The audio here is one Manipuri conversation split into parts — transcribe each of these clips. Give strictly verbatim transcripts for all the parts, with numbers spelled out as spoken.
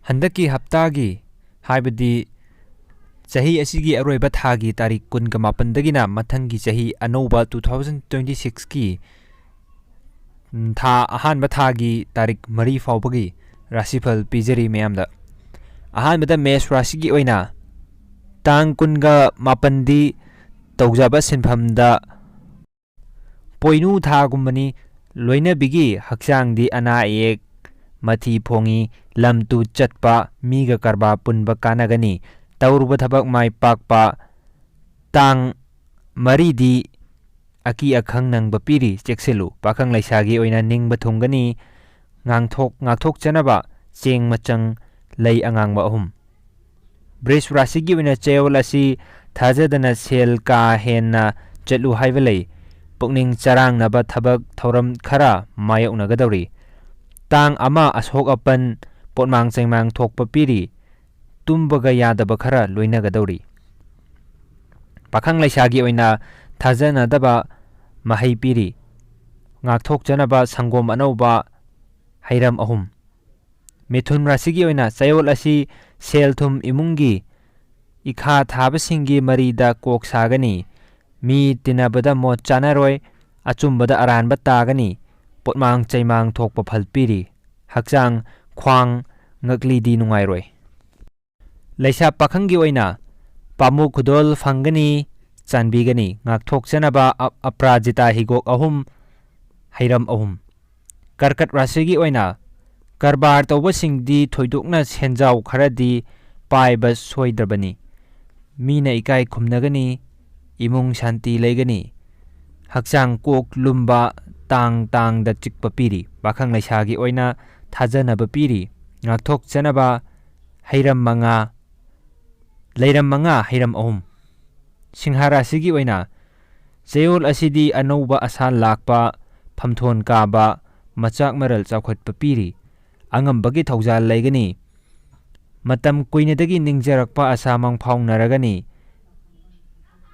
ꯍꯟꯗꯛꯀꯤ ꯍꯞꯇꯥꯒꯤ, ꯍꯥꯏꯕꯗꯤ ꯆꯍꯤ ꯑꯁꯤꯒꯤ ꯑꯔꯣꯏꯕ ꯊꯥꯒꯤ ꯇꯥꯔꯤꯛ ꯀꯨꯟꯒ ꯃꯥꯄꯟꯗꯒꯤꯅ ꯃꯊꯪꯒꯤ ꯆꯍꯤ ꯑꯅꯧꯕ two thousand twenty sixꯀꯤ ꯊꯥ, ꯑꯍꯥꯟꯕ ꯊꯥꯒꯤ ꯇꯥꯔꯤꯛ ꯃꯔꯤ ꯐꯥꯎꯕꯒꯤ ꯔꯥꯁꯤꯐꯜ ꯄꯤꯖꯔꯤ ꯃꯌꯥꯝꯗ꯫ ꯑꯍꯥꯟꯕꯗ ꯃꯦꯁ ꯔꯥꯁꯤꯒꯤ ꯑꯣꯏꯅ ꯇꯥꯡ ꯀꯨꯟꯒ ꯃꯥꯄꯟꯗꯤ ꯇꯧꯖꯕ ꯁꯤꯟꯐꯝꯗ ꯄꯣꯏꯅꯨ ꯊꯥꯒꯨꯝꯕꯅꯤ꯫ ꯂꯣꯏꯅꯕꯤꯒꯤ ꯍꯛꯆꯥꯡꯗꯤ ꯑꯅꯥ ꯑꯌꯦꯛ, ꯃꯊꯤ ꯐꯣꯡꯉꯤ, ꯂꯝ ꯇꯨ ꯆꯠꯄ, ꯃꯤꯒ ꯀꯔꯕꯥꯔ ꯄꯨꯟꯕ ꯀꯥꯟꯅꯒꯅꯤ꯫ ꯇꯧꯔꯨꯕ ꯊꯕꯛ ꯃꯥꯏ ꯄꯥꯛꯄ꯫ ꯇꯥꯡ ꯃꯔꯤꯗꯤ ꯑꯀꯤ ꯑꯈꯪ ꯅꯪꯕ ꯄꯤꯔꯤ, ꯆꯦꯛꯁꯤꯜꯂꯨ꯫ ꯄꯥꯈꯪ ꯂꯩꯁꯥꯒꯤ ꯑꯣꯏꯅ ꯅꯤꯡꯕ ꯊꯨꯡꯒꯅꯤ꯫ ꯉꯥꯡꯊꯣꯛ-, ꯉꯥꯛꯊꯣꯛꯆꯅꯕ ꯆꯦꯡ ꯃꯆꯪ, ꯂꯩ ꯑꯉꯥꯡꯕ ꯑꯍꯨꯝ꯫ ꯕ꯭ꯔꯤꯖ ꯔꯥꯁꯤꯒꯤ ꯑꯣꯏꯅ ꯆꯌꯣꯜ ꯑꯁꯤ ꯊꯥꯖꯗꯅ ꯁꯦꯜ ꯀꯥ ꯍꯦꯟꯅ ꯆꯠꯂꯨ ꯍꯥꯏꯕ ꯂꯩ꯫ ꯄꯨꯛꯅꯤꯡ ꯆꯔꯥꯡꯅꯕ ꯊꯕꯛ ꯊꯧꯔꯝ ꯈꯔ ꯃꯥꯌꯣꯛꯅꯒꯗꯧꯔꯤ꯫ ꯇꯥꯡ ꯑꯃ ꯑꯁꯣꯛ ꯑꯄꯟ, ꯄꯣꯠꯃꯥꯡ ꯆꯩꯃꯥꯡ ꯊꯣꯛꯄ ꯄꯤꯔꯤ꯫ ꯇꯨꯝꯕꯒ ꯌꯥꯗꯕ ꯈꯔ ꯂꯣꯏꯅꯒꯗꯧꯔꯤ꯫ ꯄꯥꯈꯪ ꯂꯩꯁꯥꯒꯤ ꯑꯣꯏꯅ ꯊꯥꯖꯅꯗꯕ ꯃꯍꯩ ꯄꯤꯔꯤ꯫ ꯉꯥꯛꯊꯣꯛꯆꯅꯕ ꯁꯪꯒꯣꯝ ꯑꯅꯧꯕ, ꯍꯩꯔꯝ ꯑꯍꯨꯝ꯫ ꯃꯤꯊꯨꯟ ꯔꯥꯁꯤꯒꯤ ꯑꯣꯏꯅ ꯆꯌꯣꯜ ꯑꯁꯤ ꯁꯦꯜ ꯊꯨꯝ, ꯏꯃꯨꯡꯒꯤ ꯏꯈꯥ ꯊꯥꯕꯁꯤꯡꯒꯤ ꯃꯔꯤꯗ ꯀꯣꯛ ꯁꯥꯒꯅꯤ꯫ ꯃꯤ ꯇꯤꯟꯅꯕꯗ ꯃꯣꯠ ꯆꯥꯅꯔꯣꯏ꯫ ꯑꯆꯨꯝꯕꯗ ꯑꯔꯥꯟꯕ ꯇꯥꯒꯅꯤ꯫ ꯄꯣꯠꯃꯥꯡ ꯆꯩꯃꯥꯡ ꯊꯣꯛꯄ ꯐꯜ ꯄꯤꯔꯤ꯫ ꯍꯛꯆꯥꯡ, ꯈ꯭ꯋꯥꯡ, ꯉꯛꯂꯤꯗꯤ ꯅꯨꯡꯉꯥꯏꯔꯣꯏ꯫ ꯂꯩꯁꯥ ꯄꯥꯈꯪꯒꯤ ꯑꯣꯏꯅ ꯄꯥꯃꯨ ꯈꯨꯗꯣꯜ ꯐꯪꯒꯅꯤ, ꯆꯥꯟꯕꯤꯒꯅꯤ꯫ ꯉꯥꯛꯊꯣꯛꯆꯅꯕ ꯑ-, ꯑꯄꯔꯥꯖꯤꯇꯥ ꯍꯤꯒꯣꯛ ꯑꯍꯨꯝ, ꯍꯩꯔꯝ ꯑꯍꯨꯝ꯫ ꯀꯔꯀꯠ ꯔꯥꯁꯤꯒꯤ ꯑꯣꯏꯅ ꯀꯔꯕꯥꯔ ꯇꯧꯕꯁꯤꯡꯗꯤ ꯊꯣꯏꯗꯣꯛꯅ ꯁꯦꯟꯖꯥꯎ ꯈꯔꯗꯤ ꯄꯥꯏꯕ ꯁꯣꯏꯗ꯭ꯔꯕꯅꯤ꯫ ꯃꯤꯅ ꯏꯀꯥꯏ ꯈꯨꯝꯅꯒꯅꯤ, ꯏꯃꯨꯡ ꯁꯥꯟꯇꯤ ꯂꯩꯒꯅꯤ꯫ ꯍꯛꯆꯥꯡ ꯀꯣꯛ ꯂꯨꯝꯕ, ꯇꯥꯡ ꯇꯥꯡꯗ ꯆꯤꯛꯄ ꯄꯤꯔꯤ꯫ ꯄꯥꯈꯪ ꯂꯩꯁꯥꯒꯤ ꯑꯣꯏꯅ ꯊꯥꯖꯅꯕ ꯄꯤꯔꯤ꯫ ꯉꯥꯛꯊꯣꯛꯆꯅꯕ ꯍꯩꯔꯝ ꯃꯉꯥ, ꯂꯩꯔꯝ ꯃꯉꯥ, ꯍꯩꯔꯝ ꯑꯍꯨꯝ꯫ ꯁꯤꯡꯍ ꯔꯥꯁꯤꯒꯤ ꯑꯣꯏꯅ ꯆꯌꯣꯜ ꯑꯁꯤꯗꯤ ꯑꯅꯧꯕ ꯑꯁꯥ ꯂꯥꯛꯄ, ꯐꯝꯊꯣꯟ ꯀꯥꯕ, ꯃꯆꯥꯛ ꯃꯔꯜ ꯆꯥꯎꯈꯠꯄ ꯄꯤꯔꯤ꯫ ꯑꯉꯝꯕꯒꯤ ꯊꯧꯖꯥꯜ ꯂꯩꯒꯅꯤ꯫ ꯃꯇꯝ ꯀꯨꯏꯅꯗꯒꯤ ꯅꯤꯡꯖꯔꯛꯄ ꯑꯁꯥ ꯃꯪꯐꯥꯎꯅꯔꯒꯅꯤ꯫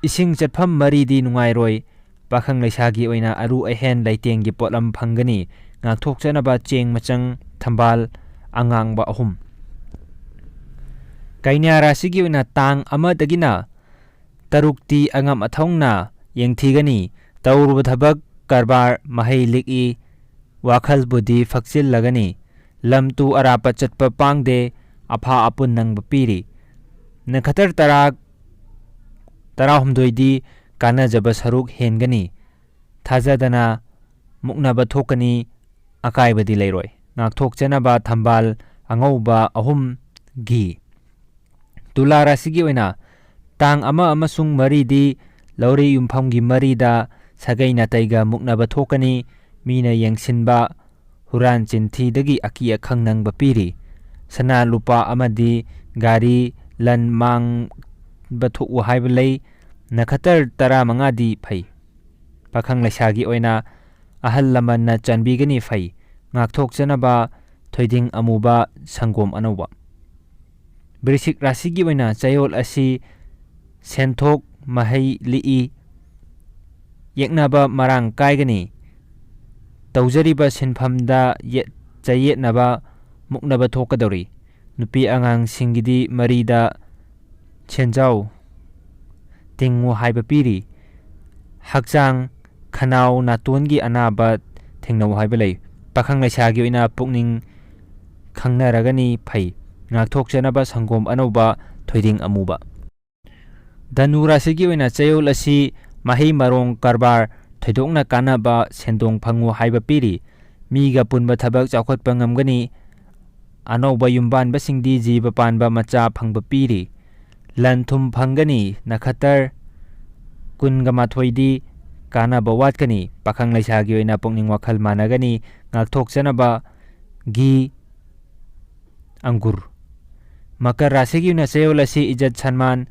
ꯏꯁꯤꯡ ꯆꯠꯐꯝ ꯃꯔꯤꯗꯤ ꯅꯨꯡꯉꯥꯏꯔꯣꯏ꯫ ꯄꯥꯈꯪ ꯂꯩꯁꯥꯒꯤ ꯑꯣꯏꯅ ꯑꯔꯨ ꯑꯍꯦꯟ ꯂꯩꯇꯦꯡꯒꯤ ꯄꯣꯠꯂꯝ ꯐꯪꯒꯅꯤ꯫ ꯉꯥꯛꯊꯣꯛꯆꯅꯕ ꯆꯦꯡ ꯃꯆꯪ, ꯊꯝꯕꯥꯜ ꯑꯉꯥꯡꯕ ꯑꯍꯨꯝ꯫ ꯀꯩꯅ꯭ꯌꯥ ꯔꯥꯁꯤꯒꯤ ꯑꯣꯏꯅ ꯇꯥꯡ ꯑꯃꯗꯒꯤꯅ ꯇꯔꯨꯛꯇꯤ ꯑꯉꯝ ꯑꯊꯧꯅ ꯌꯦꯡꯊꯤꯒꯅꯤ꯫ ꯇꯧꯔꯨꯕ ꯊꯕꯛ ꯀꯔꯕꯥꯔ ꯃꯍꯩ ꯂꯤꯛꯏ, ꯋꯥꯈꯜꯕꯨꯗꯤ ꯐꯛꯆꯤꯜꯂꯒꯅꯤ꯫ ꯂꯝ ꯇꯨ ꯑꯔꯥꯞꯄ ꯆꯠꯄ ꯄꯥꯡꯗꯦ, ꯑꯐꯥ ꯑꯄꯨꯟ ꯅꯪꯕ ꯄꯤꯔꯤ꯫ ꯅꯈꯇꯔ ꯇꯔꯥ, ꯇꯔꯥꯍꯨꯝꯗꯣꯏꯗꯤ ꯀꯥꯟꯅꯖꯕ ꯁꯔꯨꯛ ꯍꯦꯟꯒꯅꯤ꯫ ꯊꯥꯖꯗꯅ ꯃꯨꯛꯅꯕ ꯊꯣꯛꯀꯅꯤ, ꯑꯀꯥꯏꯕꯗꯤ ꯂꯩꯔꯣꯏ꯫ ꯉꯥꯛꯊꯣꯛꯆꯅꯕ ꯊꯝꯕꯥꯜ ꯑꯉꯧꯕ ꯑꯍꯨꯝꯒꯤ꯫ ꯇꯨꯂꯥ ꯔꯥꯁꯤꯒꯤ ꯑꯣꯏꯅ ꯇꯥꯡ ꯑꯃ ꯑꯃꯁꯨꯡ ꯃꯔꯤꯗꯤ ꯂꯧꯔꯤ ꯌꯨꯝꯐꯝꯒꯤ ꯃꯔꯤꯗ ꯁꯥꯒꯩ ꯅꯥꯇꯩꯒ ꯃꯨꯛꯅꯕ ꯊꯣꯛꯀꯅꯤ꯫ ꯃꯤꯅ ꯌꯦꯡꯁꯤꯟꯕ, ꯍꯨꯔꯥꯟ ꯆꯤꯟꯊꯤꯗꯒꯤ ꯑꯀꯤ ꯑꯈꯪ ꯅꯪꯕ ꯄꯤꯔꯤ꯫ ꯁꯅꯥ ꯂꯨꯄꯥ ꯑꯃꯗꯤ ꯒꯥꯔꯤ ꯂꯟ ꯃꯥꯡꯕ ꯊꯣꯛꯎ ꯍꯥꯏꯕ ꯂꯩ꯫ ꯅꯈꯇꯔ ꯇꯔꯥꯃꯉꯥꯗꯤ ꯐꯩ꯫ ꯄꯥꯈꯪ ꯂꯩꯁꯥꯒꯤ ꯑꯣꯏꯅ ꯑꯍꯜ ꯂꯃꯟꯅ ꯆꯥꯟꯕꯤꯒꯅꯤ ꯐꯩ꯫ ꯉꯥꯛꯊꯣꯛꯆꯅꯕ ꯊꯣꯏꯗꯤꯡ ꯑꯃꯨꯕ, ꯁꯪꯒꯣꯝ ꯑꯅꯧꯕ꯫ ꯕ꯭ꯔꯤꯁꯤꯛ ꯔꯥꯁꯤꯒꯤ ꯑꯣꯏꯅ ꯆꯌꯣꯜ ꯑꯁꯤ ꯁꯦꯟꯊꯣꯛ ꯃꯍꯩ ꯂꯤꯛꯏ, ꯌꯦꯛꯅꯕ ꯃꯔꯥꯡ ꯀꯥꯏꯒꯅꯤ꯫ ꯇꯧꯖꯔꯤꯕ ꯁꯤꯟꯐꯝꯗ ꯌꯦꯠ-, ꯆꯌꯦꯠꯅꯕ, ꯃꯨꯛꯅꯕ ꯊꯣꯛꯀꯗꯧꯔꯤ꯫ ꯅꯨꯄꯤ ꯑꯉꯥꯡꯁꯤꯡꯒꯤꯗꯤ ꯃꯔꯤꯗ ꯁꯦꯟꯖꯥꯎ ꯇꯤꯡꯉꯨ ꯍꯥꯏꯕ ꯄꯤꯔꯤ꯫ ꯍꯛꯆꯥꯡ, ꯈꯅꯥꯎ, ꯅꯥꯇꯣꯟꯒꯤ ꯑꯅꯥꯕ ꯊꯦꯡꯅꯧ ꯍꯥꯏꯕ ꯂꯩ꯫ ꯄꯥꯈꯪ ꯂꯩꯁꯥꯒꯤ ꯑꯣꯏꯅ ꯄꯨꯛꯅꯤꯡ ꯈꯪꯅꯔꯒꯅꯤ ꯐꯩ꯫ ꯉꯥꯛꯊꯣꯛꯆꯅꯕ ꯁꯪꯒꯣꯝ ꯑꯅꯧꯕ, ꯊꯣꯏꯗꯤꯡ ꯑꯃꯨꯕ꯫ ꯙꯅꯨ ꯔꯥꯁꯤꯒꯤ ꯑꯣꯏꯅ ꯆꯌꯣꯜ ꯑꯁꯤ ꯃꯍꯩ ꯃꯔꯣꯡ ꯀꯔꯕꯥꯔ ꯊꯣꯏꯗꯣꯛꯅ ꯀꯥꯟꯅꯕ ꯁꯦꯟꯗꯣꯡ ꯐꯪꯉꯨ ꯍꯥꯏꯕ ꯄꯤꯔꯤ꯫ ꯃꯤꯒ ꯄꯨꯟꯕ ꯊꯕꯛ ꯆꯥꯎꯈꯠꯄ ꯉꯝꯒꯅꯤ꯫ ꯑꯅꯧꯕ ꯌꯨꯝꯕꯥꯟꯕꯁꯤꯡꯗꯤ ꯖꯤꯕ ꯄꯥꯟꯕ ꯃꯆꯥ ꯐꯪꯕ ꯄꯤꯔꯤ꯫ ꯂꯟ ꯊꯨꯝ ꯐꯪꯒꯅꯤ꯫ ꯅꯈꯇꯔ ꯀꯨꯟꯒ ꯃꯥꯊꯣꯏꯗꯤ ꯀꯥꯟꯅꯕ ꯋꯥꯠꯀꯅꯤ꯫ ꯄꯥꯈꯪ ꯂꯩꯁꯥꯒꯤ ꯑꯣꯏꯅ ꯄꯨꯛꯅꯤꯡ ꯋꯥꯈꯜ ꯃꯥꯟꯅꯒꯅꯤ꯫ ꯉꯥꯛꯊꯣꯛꯆꯅꯕ ꯘꯤ, ꯑꯪꯒꯨꯔ꯫ ꯃꯀꯔ ꯔꯥꯁꯤꯒꯤ ꯑꯣꯏꯅ ꯆꯌꯣꯜ ꯑꯁꯤ ꯏꯖꯠ ꯁꯟꯃꯥꯟ,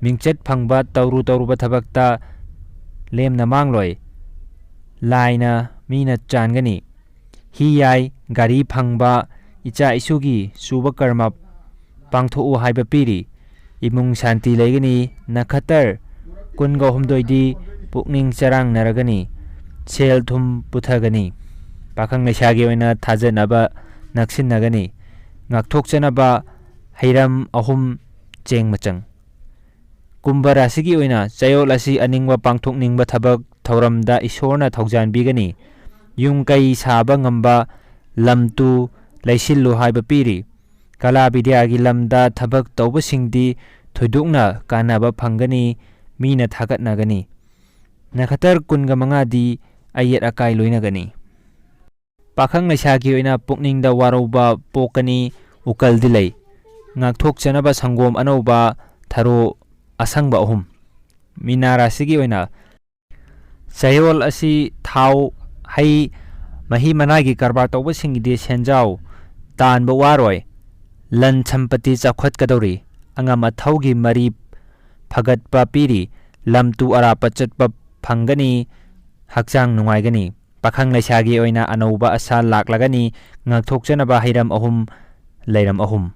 ꯃꯤꯡꯆꯠ ꯐꯪꯕ, ꯇꯧꯔꯨ ꯇꯧꯔꯨꯕ ꯊꯕꯛꯇ ꯂꯦꯝꯅ ꯃꯥꯡꯂꯣꯏ꯫ ꯂꯥꯏꯅ ꯃꯤꯅ ꯆꯥꯟꯒꯅꯤ꯫ ꯍꯤ ꯌꯥꯏ, ꯒꯥꯔꯤ ꯐꯪꯕ, ꯏꯆꯥ ꯏꯁꯨꯒꯤ ꯁꯨꯕ ꯀꯔꯃ ꯄꯥꯡꯊꯣꯛꯎ ꯍꯥꯏꯕ ꯄꯤꯔꯤ꯫ ꯏꯃꯨꯡ ꯁꯥꯟꯇꯤ ꯂꯩꯒꯅꯤ꯫ ꯅꯈꯇꯔ ꯀꯨꯟꯒ ꯍꯨꯝꯗꯣꯏꯗꯤ ꯄꯨꯛꯅꯤꯡ ꯆꯔꯥꯡꯅꯔꯒꯅꯤ꯫ ꯁꯦꯜ ꯊꯨꯝ ꯄꯨꯊꯒꯅꯤ꯫ ꯄꯥꯈꯪ ꯂꯩꯁꯥꯒꯤ ꯑꯣꯏꯅ ꯊꯥꯖꯅꯕ ꯅꯛꯁꯤꯟꯅꯒꯅꯤ꯫ ꯉꯥꯛꯊꯣꯛꯆꯅꯕ ꯍꯩꯔꯝ ꯑꯍꯨꯝ, ꯆꯦꯡ ꯃꯆꯪ꯫ ꯀꯨꯝꯚ ꯔꯥꯁꯤꯒꯤ ꯑꯣꯏꯅ ꯆꯌꯣꯜ ꯑꯁꯤ ꯑꯅꯤꯡꯕ ꯄꯥꯡꯊꯣꯛꯅꯤꯡꯕ ꯊꯕꯛ ꯊꯧꯔꯝꯗ ꯏꯁꯣꯔꯅ ꯊꯧꯖꯥꯟꯕꯤꯒꯅꯤ꯫ ꯌꯨꯝ ꯀꯩ ꯁꯥꯕ ꯉꯝꯕ, ꯂꯝ ꯇꯨ ꯂꯩꯁꯤꯜꯂꯨ ꯍꯥꯏꯕ ꯄꯤꯔꯤ꯫ ꯀꯂꯥ ꯕꯤꯗ꯭ꯌꯥꯒꯤ ꯂꯝꯗ ꯊꯕꯛ ꯇꯧꯕꯁꯤꯡꯗꯤ ꯊꯣꯏꯗꯣꯛꯅ ꯀꯥꯟꯅꯕ ꯐꯪꯒꯅꯤ, ꯃꯤꯅ ꯊꯥꯒꯠꯅꯒꯅꯤ꯫ ꯅꯈꯇꯔ ꯀꯨꯟꯒ ꯃꯉꯥꯗꯤ ꯑꯌꯦꯠ ꯑꯀꯥꯏ ꯂꯣꯏꯅꯒꯅꯤ꯫ ꯄꯥꯈꯪ ꯂꯩꯁꯥꯒꯤ ꯑꯣꯏꯅ ꯄꯨꯛꯅꯤꯡꯗ ꯋꯥꯔꯧꯕ ꯄꯣꯛꯀꯅꯤ, ꯎꯀꯜꯗꯤ ꯂꯩ꯫ ꯉꯥꯛꯊꯣꯛꯆꯅꯕ ꯁꯪꯒꯣꯝ ꯑꯅꯧꯕ, ꯊꯔꯣ ꯑꯁꯪꯕ ꯑꯍꯨꯝ꯫ ꯃꯤꯅꯥ ꯔꯥꯁꯤꯒꯤ ꯑꯣꯏꯅ ꯆꯌꯣꯜ ꯑꯁꯤ ꯊꯥꯎ, ꯍꯩ, ꯃꯍꯤ ꯃꯅꯥꯏꯒꯤ ꯀꯔꯕꯥꯔ ꯇꯧꯕꯁꯤꯡꯒꯤꯗꯤ ꯁꯦꯟꯖꯥꯎ ꯇꯥꯟꯕ ꯋꯥꯔꯣꯏ, ꯂꯟ ꯁꯝꯄꯇꯤ ꯆꯥꯎꯈꯠꯀꯗꯧꯔꯤ, ꯑꯉꯝ ꯑꯊꯧꯒꯤ ꯃꯔꯤ ꯐꯒꯠꯄ ꯄꯤꯔꯤ, ꯂꯝ ꯇꯨ ꯑꯔꯥꯞꯄ ꯆꯠꯄ ꯐꯪꯒꯅꯤ, ꯍꯛꯆꯥꯡ ꯅꯨꯡꯉꯥꯏꯒꯅꯤ꯫ ꯄꯥꯈꯪ ꯂꯩꯁꯥꯒꯤ ꯑꯣꯏꯅ ꯑꯅꯧꯕ ꯑꯁꯥ ꯂꯥꯛꯂꯒꯅꯤ, ꯉꯥꯛꯊꯣꯛꯆꯅꯕ ꯍꯩꯔꯝ ꯑꯍꯨꯝ, ꯂꯩꯔꯝ ꯑꯍꯨꯝ꯫